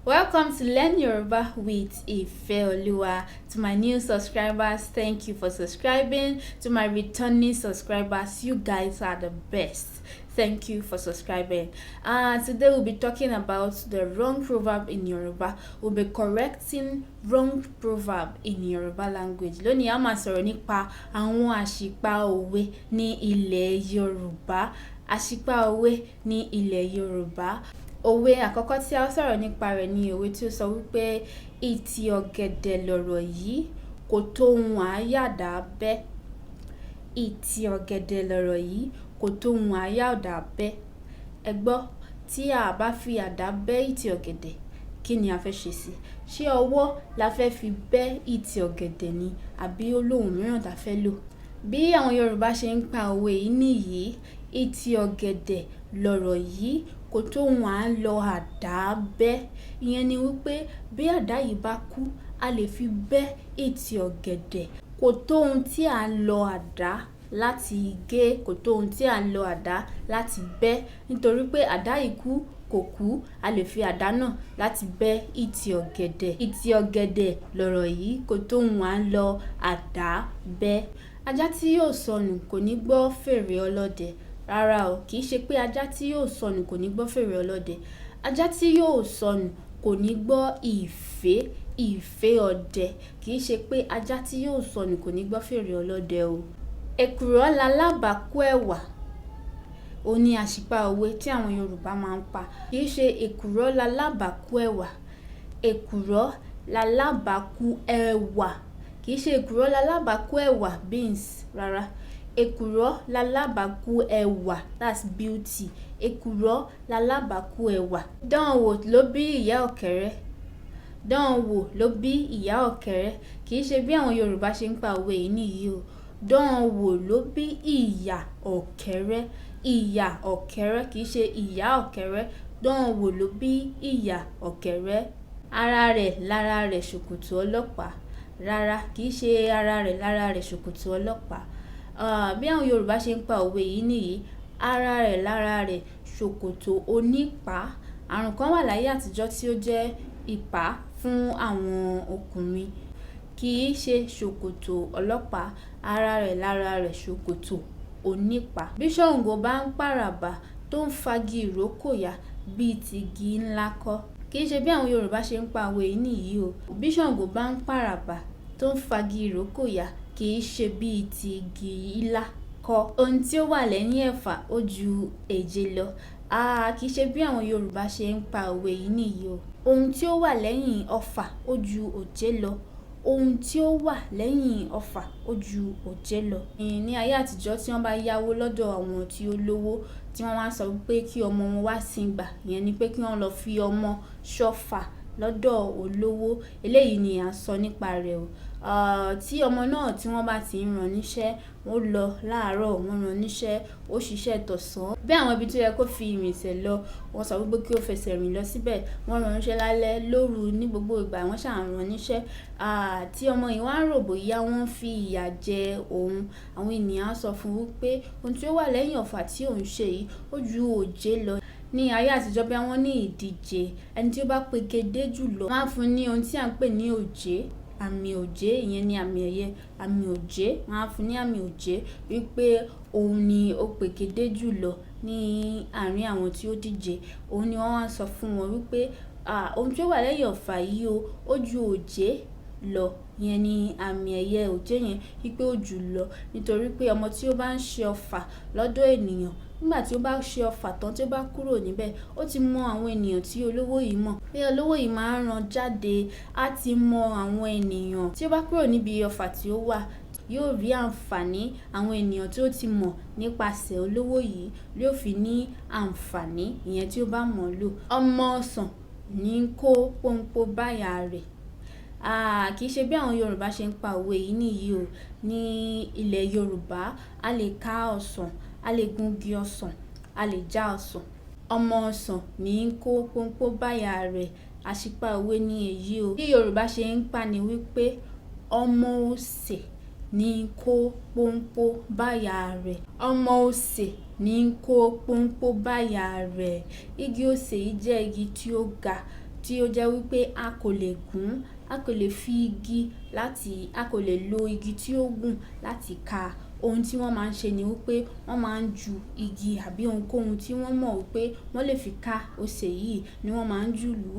Welcome to Learn Yoruba with Ifeoluwa. To my new subscribers, thank you for subscribing. To my returning subscribers, you guys are the best. Thank you for subscribing. Today we'll be talking about the wrong proverb in Yoruba. We'll be correcting wrong proverb in Yoruba language. Lónìí, a máa sọ̀rọ̀ nípa àwọn àṣìpa òwe ní ilẹ̀ Yorùbá. Àṣìpa òwe ní ilẹ̀ Yorùbá. Òwe àkọ́kọ́ tí a ó sọ̀rọ̀ nípa rẹ̀ ni òwe tí ó sọ wípé ìtì ọ̀gẹ̀dẹ̀ lọ̀rọ̀ yìí, kò tó ohun àáyàdá bẹ́. Ìtì ọ̀gẹ̀dẹ̀ lọ̀rọ̀ yìí, kò tó ohun àáyàdá bẹ́. Ẹ gbọ́, tí a bá fi àdá bẹ́ ìtì ọ̀gẹ̀dẹ̀, kí ni a fẹ́ ṣe sí i? Ṣé ọwọ́ la fẹ́ fi bẹ́ ìtì ọ̀gẹ̀dẹ̀ ni, àbí ó lóhùn mìíràn ta fẹ́ lò? Bí àwọn Yorùbá ṣe ń pa òwe yìí nìyí: ìtì ọ̀gẹ̀dẹ̀ lọ̀rọ̀ yìí, kò tó ohun à ń lọ àdá bẹ́. Ìyẹn ni wípé bí àdá yìí bá kú, a lè fi bẹ́ ìtì ọ̀gẹ̀dẹ̀. Kò tó ohun tí à ń lọ àdá láti gé, kò tó ohun tí à ń lọ àdá láti bẹ́. Nítorí pé àdá yìí kú, kò kú, a lè fi àdá náà láti bẹ́ ìtì ọ̀gẹ̀dẹ̀. Ìtì ọ̀gẹ̀dẹ̀ lọ̀rọ̀ yìí, kò tó ohun à ń lọ àdá bẹ́. Ajá tí yóò sọnù kò ní gbọ́ fèrè ọlọ́dẹ. Rárá o, kì í ṣe pé ajá tí yóò sọnù kò ní gbọ́ fèrè ọlọ́dẹ. Ajá tí yóò sọnù kò ní gbọ́ ìfé, ìfé ọdẹ. Kì í ṣe pé ajá tí yóò sọnù kò ní gbọ́ fèrè ọlọ́dẹ o. Èkùrọ́ lalábàákú ẹ̀wà. Ó ní àṣìpa òwe tí àwọn Yorùbá máa ń pa. Kì í ṣe èkùrọ́ lalábàákú ẹ̀wà. Èkùrọ́ lalábàákú ẹwà. Kì í ṣe èkùrọ́ lalábàákú ẹ̀wà, beans, rárá. Èkùrọ́ lalábàákú ẹwà, that's beauty. Èkùrọ́ lalábàákú ẹwà. Dán wò ló bí ìyá ọ̀kẹ́rẹ́. Dán wò ló bí ìyá ọ̀kẹ́rẹ́. Kì í ṣe bí àwọn Yorùbá ṣe ń pa òwe yìí nìyí o. Dán wò ló bí ìyá ọ̀kẹ́rẹ́. Ìyá ọ̀kẹ́rẹ́, kì í ṣe ìyá ọ̀kẹ́rẹ́. Dán wò ló bí ìyá ọ̀kẹ́rẹ́. Ara rẹ̀ lára rẹ̀ ṣòkòtò ọlọ́pàá. Rárá, kì í ṣe ara rẹ̀ lára rẹ̀ ṣòkòtò ọlọ́pàá. Bí àwọn Yorùbá ṣe ń pa òwe yìí nìyí: ara rẹ̀ lára rẹ̀ ṣòkòtò onípá. Àrùn kan wà láyé àtijọ́ tí ó jẹ́ ipá fún àwọn ọkùnrin. Kì í ṣe ṣòkòtò ọlọ́pàá. Ara rẹ̀ lára rẹ̀ ṣòkòtò onípá. Bí Ṣàngó bá ń pàràbà tó ń fagi ìrókò ya, bí i ti igi ńlá kọ́. Kì í ṣe bí àwọn Yorùbá ṣe ń pa òwe yìí nìyí o. Bí Ṣàngó bá ń pàràbà tó ń fagi ìrókò ya, kì í ṣe bí i ti igi ilá kọ́. Ohun tí ó wà lẹ́yìn ẹ̀fà ó ju èje lọ. Kì í ṣe bí àwọn Yorùbá ṣe ń pa òwe yìí nìyí o. Ohun tí ó wà lẹ́yìn ọfà ó ju òjé lọ. Ohun tí ó wà lẹ́yìn ọfà ó ju òjé lọ. Ní ayé àtijọ́, tí wọ́n bá yáwó lọ́dọ̀ àwọn tí ó lówó, tí wọ́n máa ń sọ wípé kí ọmọ wọn wá sìngbà, ìyẹn ni pé kí wọ́n lọ fi ọmọ ṣọfà lọ́dọ̀ olówó. Eléyìí ni à ń sọ nípa rẹ̀ o. Tí ọmọ náà tí wọ́n bá ti ń rán níṣẹ́, ó lọ láàárọ̀, wọ́n rán níṣẹ́, ó ṣiṣẹ́ tọ̀sán. Bí àwọn ibi tó yẹ kó fi ìrìnsẹ̀ lọ, wọ́n sọ wípé kí ó fẹsẹ̀ rìn lọ síbẹ̀. Wọ́n rán níṣẹ́ lálẹ́, lóru, ní gbogbo ìgbà wọ́n ṣà ń rán níṣẹ́. Tí ọmọ yìí wá ń rò bóyá wọ́n fi ìyà jẹ òun, àwọn ènìyàn á sọ fún wípé ohun tí ó wà lẹ́yìn ọfà tí òun ṣe yìí ó ju òjé lọ. Ní ayé àtijọ́, bí wọ́n ní ìdíje, ẹni tí ó bá pegedé jù lọ, wọ́n á fún un ní ohun tí à ń pè ní òjé, àmì òjé, ìyẹn ni àmì ẹ̀yẹ, àmì òjé. Wọ́n á fún un ní àmì òjé wípé òun ni ó pegedé jù lọ ní àárín àwọn tí ó díje. Òun ni wọ́n á sọ fún wọn wípé, ohun tí ó wà lẹ́yìn ọfà yìí o, ó ju òjé lọ. Ìyẹn ni àmì ẹ̀yẹ òjé yẹn, wípé ó jù lọ. Nítorí pé ọmọ tí ó bá ń ṣe ọfà lọ́dọ̀ ènìyàn, nígbà tí ó bá ṣe ọfà tán tí ó bá kúrò níbẹ̀, ó ti mọ àwọn ènìyàn tí olówó yìí mọ̀. Bí olówó yìí máa ń rán jáde, á ti mọ àwọn ènìyàn. Tí ó bá kúrò níbi ọfà tí ó wà, yóò rí àǹfààní àwọn ènìyàn tí ó ti mọ̀ nípasẹ̀ olówó yìí, yóò fi ní àǹfààní ìyẹn tí ó bá mọ̀ lò. Ọmọ ọsàn ní ń kó pọ́nńpọ́ báyà rẹ̀. Kì í ṣe bí àwọn Yorùbá ṣe ń pa òwe yìí nìyí o. Ní ilẹ̀ Yorùbá, a lè ká ọsàn, a lè gun igi ọsàn, a lè já ọsàn. Ọmọ ọsàn ní ń kó pọ́nńpọ́ báyà rẹ̀. Àṣìpa òwe ni èyí o. Bí Yorùbá ṣe ń pa ni wípé ọmọ òsè ní ń kó pọ́nńpọ́ báyà rẹ̀. Ọmọ òsè ní ń kó pọ́nńpọ́ báyà rẹ̀. Igi osè yìí jẹ́ igi tí ó ga. tí ó jẹ́ wípé a kò lè gún, a kò lè fi igi láti, a kò lè lo igi tí ó gùn láti ka. Ohun tí wọ́n máa ń ṣe ni wípé wọ́n máa ń ju igi àbí ohunkóhun tí wọ́n mọ̀ wípé wọ́n lè fi ká osè yìí ni wọ́n máa ń jù lù.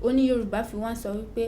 Ó ní Yorùbá fi wá sọ wípé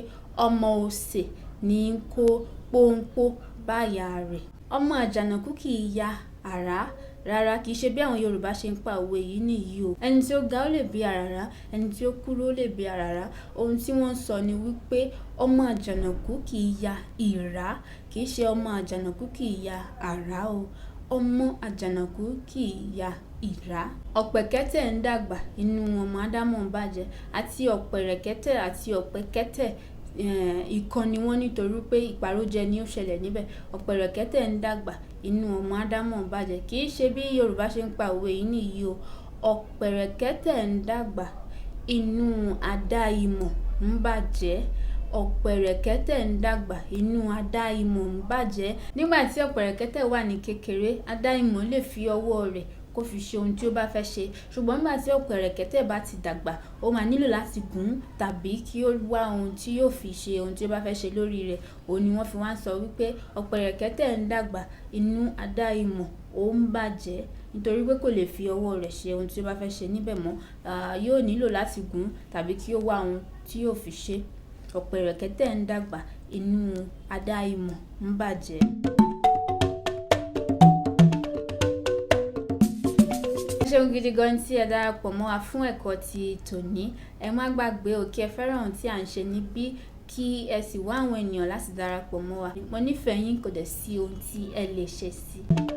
ọmọ osè ní ń kó pọ́npọ́ bá ìyá rẹ̀. Ọmọ àjànàkú kì í ya àrá. Rárá, kì í ṣe bí àwọn Yorùbá ṣe ń pa òwe yìí nìyí o. Ẹni tí ó ga ó lè bí àràrá, ẹni tí ó kúrú ó lè bí àràrá. Ohun tí wọ́n ń sọ ni wípé ọmọ àjànàkú kì í ya ìrá, kì í ṣe ọmọ àjànàkú kì í ya àrá o. Ọmọ àjànàkú kì í ya ìrá. Ọ̀pẹ̀kẹ́tẹ̀ ń dàgbà, inú ọmọ Ádámọ̀ ń bàjẹ́. Àti ọ̀pẹ̀rẹ̀kẹ́tẹ̀ àti ọ̀pẹ̀kẹ́tẹ̀, ìkan ni wọ́n nítorí pé ìpàrójẹ ni ó ṣẹlẹ̀ níbẹ̀. Ọ̀pẹ̀rẹ̀kẹ́tẹ̀ ń dàgbà, inú ọmọ Ádámọ̀ ń bàjẹ́. Kì í ṣe bí Yorùbá ṣe ń pa òwe yìí nìyí o. Ọ̀pẹ̀rẹ̀kẹ́tẹ̀ ń dàgbà, inú adá ìmọ̀ ń bàjẹ́. Ọ̀pẹ̀rẹ̀kẹ́tẹ̀ ń dàgbà, inú adá ìmọ̀ ń bàjẹ́. Nígbà tí ọ̀pẹ̀rẹ̀kẹ́tẹ̀ wà ní kékeré, adá ìmọ̀ lè fi ọwọ́ rẹ̀ kó fi ṣe ohun tí ó bá fẹ́ ṣe. Ṣùgbọ́n nígbà tí ọ̀pẹ̀rẹ̀kẹ́tẹ̀ bá ti dàgbà, ó máa nílò láti gùn tàbí kí ó wá ohun tí yóò fi ṣe ohun tí ó bá fẹ́ ṣe lórí rẹ̀. Òun ni wọ́n fi wá ń sọ wípé ọ̀pẹ̀rẹ̀kẹ́tẹ̀ ń dàgbà, inú adá ìmọ̀ ó ń bàjẹ́. Nítorí pé kò lè fi ọwọ́ rẹ̀ ṣe ohun tí ó bá fẹ́ ṣe níbẹ̀ mọ́. Yóò nílò láti gùn tàbí kí ó wá ohun tí yóò fi ṣe. Ọ̀pẹ̀rẹ̀kẹ́tẹ̀ ń dàgbà, inú adá ìmọ̀ ń bàjẹ́. Ẹ ṣeun gidi gan tí ẹ darapọ̀ mọ́ wa fún ẹ̀kọ́ ti tòní. Ẹ má gbàgbé o kí ẹ fẹ́ràn ohun tí à ń ṣe níbí, kí ẹ sì wá àwọn ènìyàn láti darapọ̀ mọ́ wa. Mo nífẹ̀ẹ́ yín, kò dẹ̀ sí ohun tí ẹ lè ṣe sí i.